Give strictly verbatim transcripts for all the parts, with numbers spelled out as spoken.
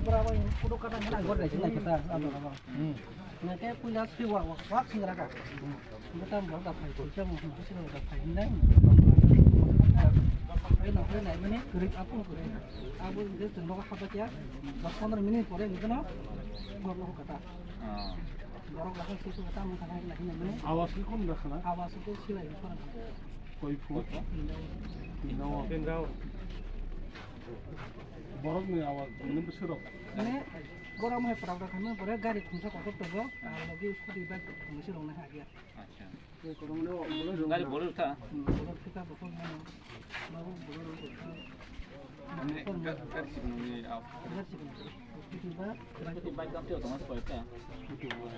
Bora bai kudu kata ngana gor dai sinai kata. Nake puila sui wa wa wa singra ka. Bata mo da phai ko chamo ko sira da phai nai. Ai na ai na mane kuri apu kuri. Abu de tengno haba kya. Dos pondro minit pore ngano gor lo kata. Borok lakhai sui sui kata mo kata nai nai mane. Awas ni kom da khana. Awas ke silai ko. Koi phu. Pindawa. Borok ni awas ni bwswrok. Mane gora mo prak prak khamwi pore gari thungsa kotor tongo, aro logi scooty bike thungsi rok nai hagya. Acha. Gari bolero tha? Hmm, bolero thika bokol mano. Babu bolero thika. Mane ga-, gari sikon ni aw. Gari sikon. Scooty ba, scooty bike kam teo tongma se koyta. Scooty ba.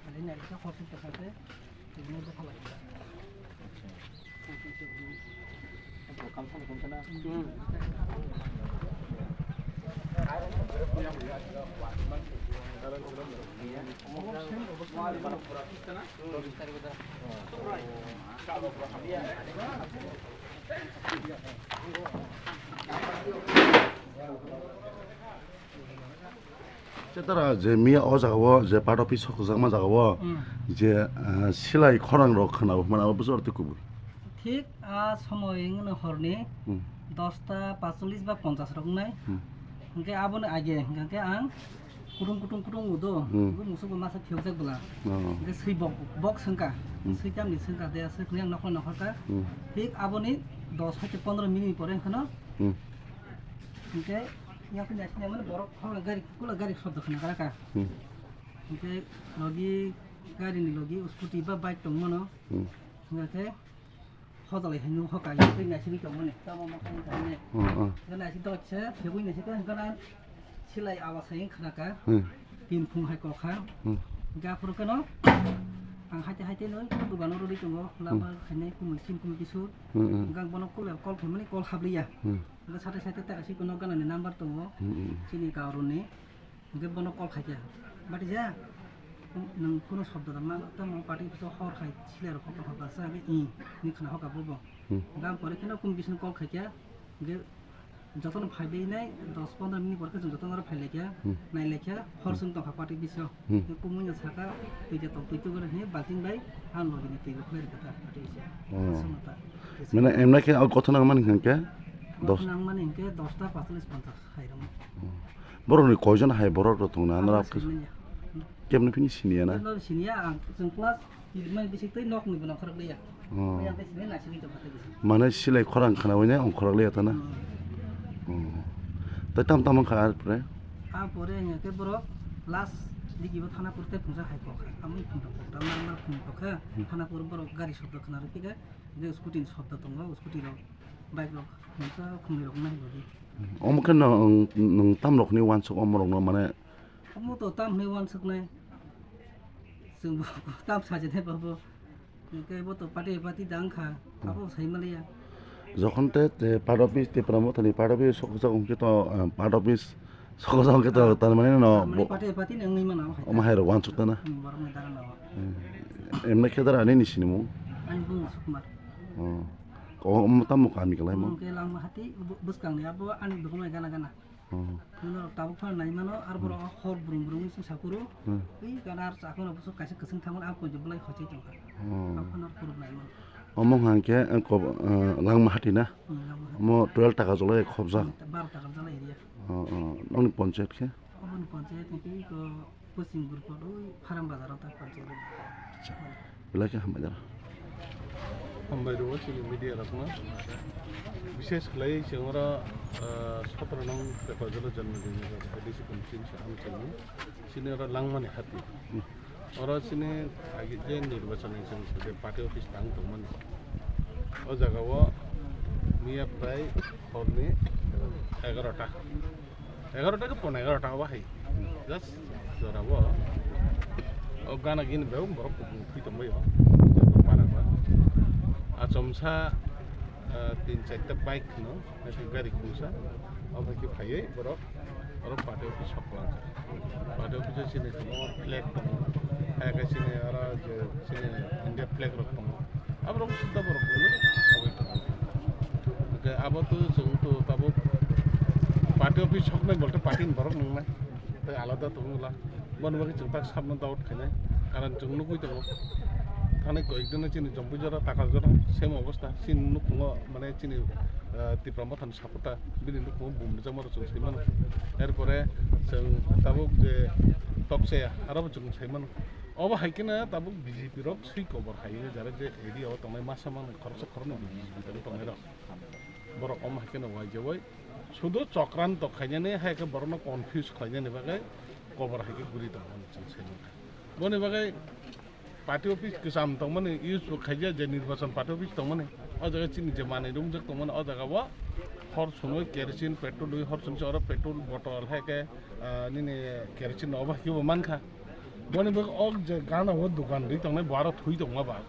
Ani nai sa khorsi ta sa te. Chetara je miya o jaga o je part office sokjakma jaga o Hmm. je, ah, silai khorang rok khwna hwnmani abo bwswk twi kubui. Thik a somoy wngno horni Hmm. dosta pachulis ba ponchas rok wngnai. Hmm. Hwnkhe aboni age hwnkhe ang kutung kutung kutung udo, Hmm. bo musuk bo masa phiyokjak bwla. Oh. Hwnkhe swi bok, bok swngkha, Hmm. swi tamni swngkha de aswk hwnwi ang nokhorno nokhorkha. Hmm. Thik aboni dos haikhe pondro minute pore hwnkhe no Hmm. Hwnkhe yakni naisingya mani borok khorang gari kula gari shobdo khna kara ka. Hmm. Hwnkhe logi gari ni logi scooty ba bike tong mano. Hmm. Hwnkhe hojalai hai nung hokai tei naisingwi tong mani tamo ma kani kani. Hmm, hmm. Hwnkhe naising dotse phegwi naising khe hwnkhe na silai awas hai khna ka. Hmm. Tin phung hai kokha. Hmm. Hwnkhe aphuru kheno ang haite haite no dogano rwdi tongo lama Hmm. khainai kumui chini kumui kisu. Hmm, hmm. Hwnkhe ang bono kula call khaimani call habliya. Hmm. Hwnkhe sate sate ta kaisa kono ganani number tongo, Hmm, hmm. chini Gauroni. Hwnkhe bono call khaikha. Batija, nwng kuno shobdo da ma, tamo party office o hor khai silai rok kokno hor basa, hwnkhe i, ni khna hoka bobo. Hmm. Hwnkhe ang pore kheno kum bising call khaikha. Hwnkhe jotono phaibai nai dos pondro minute pore khe chwng jotono aro phailaikha, Hmm. nailaikha, hor Hmm. chwng tongkha party office o. Hmm. Hwnkhe kumui no saka, twi ja tong twi tugor hwnwi balting bai, ang logi ni twi bo khlai rwkha ta party office o. Oh. Aswk no ta. Mane emna khe o kothona mani hwnkhe? Dos. Kothona mani hwnkhe dosta pachulis ponchas. Hai rwma. Hmm. Borokni koijon hai borok rok tongna, Ang nara sini ya. Kemne phini siniya na? Kemne phini siniya, ang chwng class eleven bisik tei nokni bo nongkhorok liya. Oh. Yang tei sini na sini tongkha tei bisik. Mane silai khorang khna wine ongkhorok liya ta na? Hmm. Hmm. Tai tam tam wngkha ar pore? A pore hwnkhe borok last digi bo thana pore tei phungsa hai kokha. Amui phung tong kokha, mar mar phung kokha. Hmm. Thana pore borok gari shobdo khna rwphikha. Je scooty ni shobdo tongo, scooty rok, bike rok, mungsa khumui rok nai bodi. Omo khe nwng, nwng tam rok ni wansuk omo rok no mane? Omo to tam hwnwi wansuknai. Chwng bo tam sajinai babo. Hwnkhe bo to party party da wngkha. Hmm. Abo sai maliya. Jokhon te, te part office Tipra Mothani part office sokjak hwnkhe to, ah, part office sokjak hwnkhe to, ah, tar mane no, tamni bo-, party party ni wngwi mano hai. Omo hai rok wansuk ta na? Hmm, borok ni dara no. Hmm. Emne khe dara ani ni sinimung? Ani bung Sukumar. Oh. Ko, omo tamo kami kalai mo? Omo khe Langmahati, bu-, bwskang ni abo ani dokomai gana gana. Oh. Norok tabuk phano nai mano, ar borok Hmm. hor brum brum wngwi sakuro. Hmm. Ui gana ar chakno bwswk kaisa kwchwng thangmani, ang koijo bwlai hochai tongkha. Oh. Ang phano kuruk nai mano. Omo hwnkhe, eh, kob-, eh, Langmahati na? Hmm, Langmahati. Omo twelve taka jolai khobjak. Hmm, baro taka jolai area. Oh, oh. Nokni ponchayat khe? Oboni ponchayat ni twi ko Pwching Gurpot oi Faram Bazar o ta panchayat. Acha. Belai khe hambai jara. Hambai rwo chini media rokno. Bishesh khlai chwng oro, ah, sotro nong Pepajalo Janmadin ni A D C committee ni sa ang chini. Chini oro Langmani hati. Hmm. Oro chini agi je nirbachon ni chwng je party office tang tongmani. O jaga o miya prai horni egarota. Egarota khe pon egarota obo hai. Just jora bo. O gana gini beu borok kubung twi tongbai o. Joto para ba. Achomsa, eh, tin charta bike no, naitwi gari khungsa. Obo khe phaiwi borok oro party office sok langkha. Party office o chini tongo, flag tongo. Hai khe chini oro je chini India flag rok tongo. Aborok sudda borok nungwi tongwi tongo. Hwnkhe abo to chwng to tabuk Party office soknai bolte party ni borok nungnai. Tai alada tongwla. Boni bagwi chwng tak sabno doubt khainai. Karon chwng nugwi tongo. Thanai koyek dino chini Jompui jora, Takal jora, same obostha. Chini nukhungo mane chini, ah, Tipra Mothani supporter, bini nukhungo bum rijak mano chwng sai mano. Erpore chwng tabuk je tokchaya, aro bo chwng sai mano. Obo hai kheno tabuk B J P rok swi kobor hai, jara je area o tongnai masa mano khoroksa khoroknwi B J P tongnai rok. Borok omo hai kheno wai je wai. Sudu chokranto khainani hai khe borokno confuse khlainani bagwi kobor hai khe guri tongmani chwng sai mankha. Boni bagwi party office kwcham tongmani use bo khaija je nirbachon party office tongmani. O jaga chini je manwi romjak tongmani o jaga o hor swnwi kerosene petrol rwi hor swnwi oro petrol bottle hai khe, ah, nini kerosene no obo hai khe bo mankha. Boni bagwi o je gana o dogan ri tongnai bo aro thui tongma ba.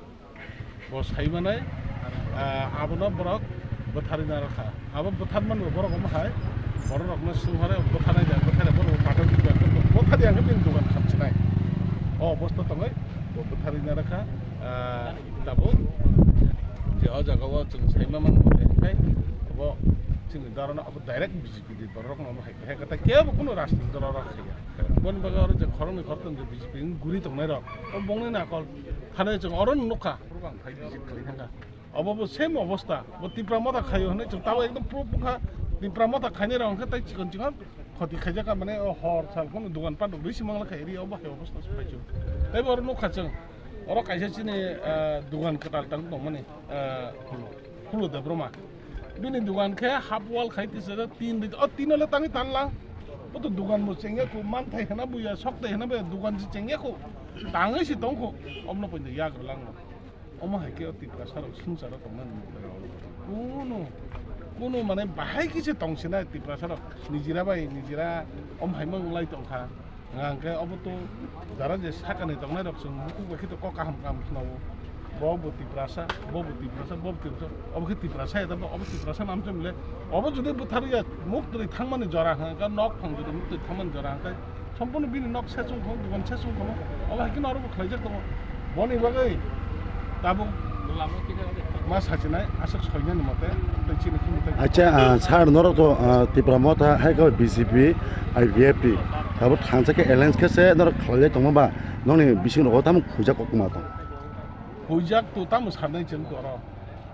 Bo sai manai, ah, abono borok bwtharwi narwkha. Abo bwtharmani bo borok omo hai, borok rokno swng hore bwtharnai da, bwtharya borok bo pathor bwtharya hwnkhe bini dogan khamchinai. O obostha tongwi bo bwtharwi narwkha, ah, tabuk je o jaga o chwng sai ma mano hwnkhe bo chini dara no abo direct B J P ni borok rokno omo hai khe kebo kuno rajniti dol rok khaiya. Boni bagwi oro je khoroknwi khoroktham je B J P ni guri tongnai rok, o bongni nakol. Thani chwng oro nukha, phuru bang phai visit khlai thangkha. Obo bo same obostha, bo Tipra Motha khaio hwnwi chwng tabo ekdom proof wngkha. Tipra Motha khainai rok hwnkhe tai chikon chikon khoti khaijak kha, mane o hor sal phano dogan pat rok risi mangla khai ri, obo hai obostha se phaichuk. Tei bo oro nukha chwng, oro kaisa chini, ah, dogan kwtal tang tongmani, ah, Phulu Debbarma. Bini dogan khe half wall khai tisajak tin ri, o tino le tangwi tanlang. Bo to dogan bo chengya khu, manthai hena buya, sokthai hena buya, dogan se chengya khu. Tangwi se tong khu, omno poito yak rwlang no. Omo hai khe o Tiprasa rok swngcharo tongmani. Kunu, kunu mane bahai khe se tong sinai Tiprasa rok. Nijira bai nijira om hai ma wng lai tong kha. Hwnkhe obo to jara je sakani tongnai rok chwng bukhuk bai khe to kok kaham kaham khna o. Bo bo Tiprasa, bo bo Tiprasa, bo bo Tiprasa. Obo khe Tiprasa ya, obo Tiprasa nam chwng le. Obo jodi bwtharwi ya, muktwi thangmani jora hwnkhe, nok phang jodi muktwi thangmani jora hwnkhe, Sompurno bini nok sesung kho, dogan sesung kho, obo hai kheno aro bo khlaijak tongo. Boni bagwi tabuk ma sachinai, aswk soinani mote, tei chini khini tei. Acha, ah, sir, norok to, ah, Tipra Motha, hai khe B J P, I P F T, abo thansa khe alliance khe se norok khlaijak tongma ba, nokni bising rogo tamo khujak koktwma tong? Khujak to tamo sanai chwng to oro.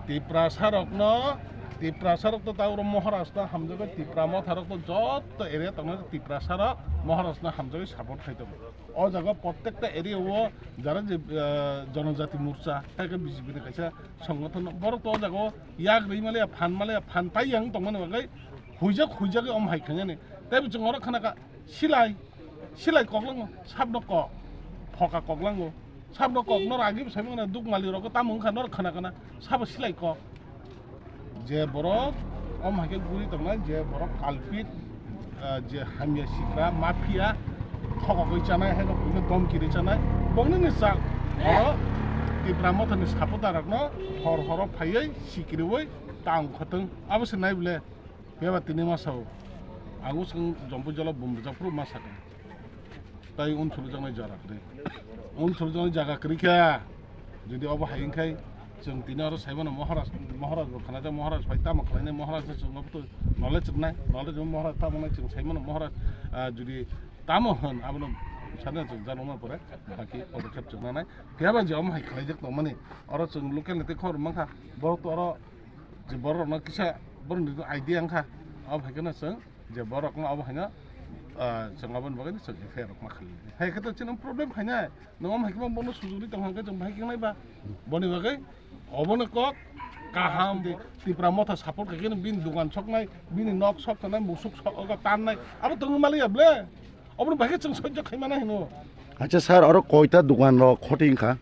Tiprasa rokno, Tiprasa rok to ta oro Maharaj no hamjagwi, Tipra Motha rok to joto area tongnai Tiprasa rok Maharaj no hamjagwi support khai tongo. O jaga prottekta area o jara je, ah, Jonojati Morcha, hai khe B J P ni kaisa songothon, borok to o jaga o yak rwi malaya, phan malaya, phan pai yang tongmani bagwi huijak huijagwi om hai khainani. Tei bo chwng oro khna kha silai, silai koklango, sabno kok, phoka koklango, sabno kok, noro agi bo sai mano dukmali rogo tamo wngkha noro khna khna, sabo silai kok. Je borok, om hai khe guri tongnai, je borok culprit, ah, je hamya sikra, mafia, thokogwi chanai, hai rok buino domki ri chanai, bongni ni chak, oro Tipra Mothani supporter rokno hor horo phaiwi sikriwi tang khotong, abo se nai bole, beba tini ma sao, ang usung Jompu jolo bum rijak phuru ma sakha. Tai unsuru jaknai jaga kwrwi. Unsuru jaknai jaga kwrwi kha. Jodi obo hai wngkhai, chwng tini oro saimano Maharaj, Maharaj bo khnajak, Maharaj bai tamo khlainai, Maharaj no chwng obo to knowledge rwnai, knowledge rw Maharaj tamo nai chwng saimano Maharaj, ah, jodi tamo hwn abono sana chwng janokma pore baki podokkhep chwng nanai. Phiya ba je omo hai khlaijak tongmani, oro chwng local ni tei khobor mankha, borok to oro je borok rokno kisa borok ni idea wngkha, obo hai kheno chwng je borok no obo haino, ah, chwng aboni bagwi chwng F I R rok ma khali. Hai khe to chini problem khainai. Nwng omo hai khe bono sujugri tong hwnkhe chwng bahai khe nai ba. Boni bagwi obono kok kaham Tipra Motha support khaikhe bini dogan soknai, bini nok sok tongnai, musuk sok ogo tannai. Abo tongwi maliya ble. Obono bahai khe chwng sojjo khaimana hino. Acha sir, oro koita dogan rok khoti wngkha?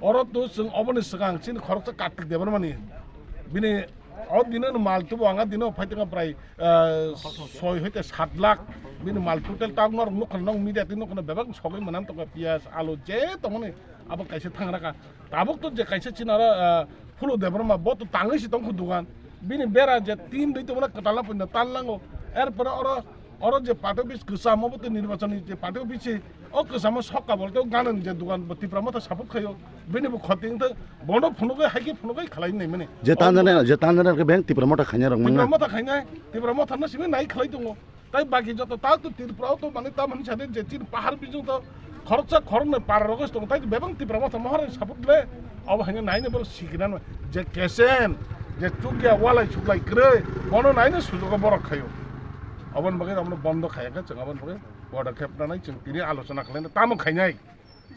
Oro to chwng oboni swkang chini khoroksa Kartik Debbarmani. Bini o dino no mal tubo anga dino phai tongkha prai, ah, soi hoite sat lakh. Bini mal total ta norok nukha, nok media twi nukha bebak sogwi manam tongkha piyaj, alu je tongmani abo kaisa thang raka. Tabuk to je kaisa chini oro, ah, Phulu Debbarma bo to tangwi si tongkha dogan. Bini bera je tin dui tongmani kwtal no puino tal nango. Erpore oro Oro je party office kwcham obo tei nirbachon ni je party office se o kwcham o sok kabol tei o ganani je dogan bo Tipra Motha support khaio, bini bo khoti wngthok, bono phunugwi hai khe phunugwi khlai nai mani. Je tanjani, je tanjani khe beng Tipra Motha khainai rok Tipra mangna. Motha khainai, Tipra Motha no simi nai khlai tongo. Tai baki joto ta to Tripura o to mane ta mani sade je chini pahar bijung to khoroksa khoroknwi para rogoi tongo, tai bebang Tipra Motha mohor support le. Abo haino naino borok sikina no je kesen je chukya walai suklai kwrwi bono naino sujugo borok khaio. Aboni bagwi abono bondo khaya khe chwng aboni bagwi border khep nanai chwng tini alochona khlaina tamo khainai.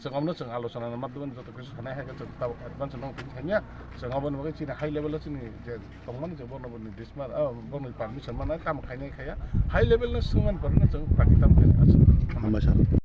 Chwng abono chwng alochona ni madhyameno joto kisa sanai hai khe chwng tabuk advance no tini khaimya. Chwng aboni bagwi chini high level o chini je tongmani je bono boni disma, ah, bono permission mana kam khainai khaya. High level no swngmani porno chwng practical khainai. Hambai sir.